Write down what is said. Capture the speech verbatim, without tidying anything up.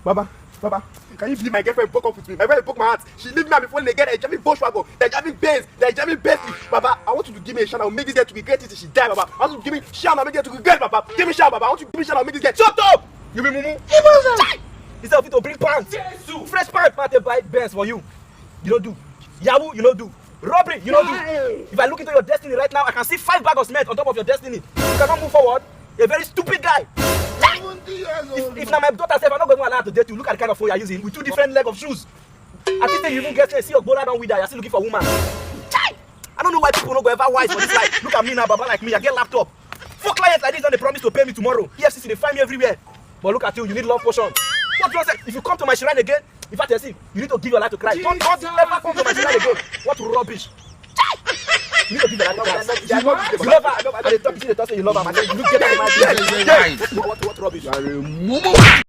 Baba, Baba, can you believe my girlfriend broke up with me? My girlfriend broke my heart. She leave me and before they get a German Volkswagen, the German Benz, the German Bentley. Baba, I want you to give me a shout out. Make this girl to regret it till she die, Baba. I want you to give me shout out, make this girl to regret, Baba. Give me shout out, Baba. I want you to give me shout out, make this girl. Shut up! You be mumu. Chai! Instead of you to bring pants, fresh pants, man, they buy Benz for you. You don't do. Yahoo, you don't do. Robbery, you don't do. If I look into your destiny right now, I can see five bags of cement on top of your destiny. You cannot move forward. You're a very stupid guy. If, if na my daughter sef, I no go even allow her to date you. Look at the kind of phone you're using with two different leg of shoes. I think say you even get sense. See your brother don wither. You're still looking for woman. Chai! I don't know why people no go ever wise for this life. Look at me now, baba like me. I get laptop. Four clients like this don dey promise to pay me tomorrow. E F C C dey find me everywhere. But look at you, you need love potion. What do you say? If you come to my shrine again, in fact, you see, you need to give your life to Christ. Don't, don't ever come to my shrine again. What rubbish! Chai! You need to give your life to Christ. You love her. I dey talk, you see the talk say you love her. I say you get out of my shrine. What, what, what rubbish? You are a mumu.